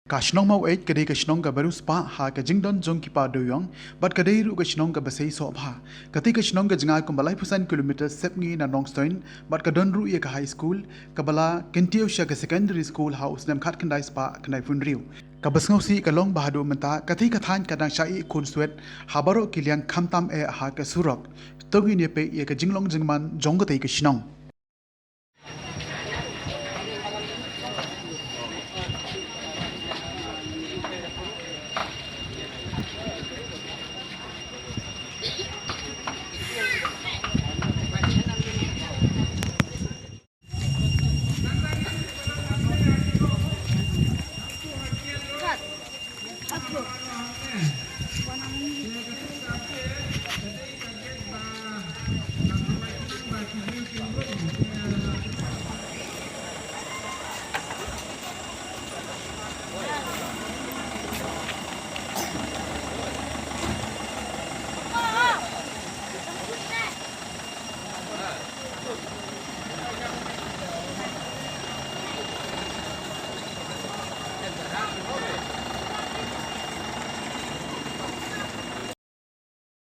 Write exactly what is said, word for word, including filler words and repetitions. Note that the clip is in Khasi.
Ka shnong Maweit ka dei ka shnong kaba riewspah ha ka jingdon jong ki para dewiong, bad ka dei ruh ka shnong kaba sei soh bha. Katei ka shnong ka jngai kumba laiphew san kilometer sepngi na Nongstoiñ, bad ka don ruh ïa ka high school, kaba la kyntiew sha ka secondary school ha u snem khatkhyndai spah khyndaiphew hynriew. Kaba sngewsih ka long ba haduh mynta katei ka thaiñ ka dang shah ïeh khunswet ha baroh ki liang khamtam eh ha ka surok. To ngin ïa peit ïa ka jinglong jingman jong katei ka shnong.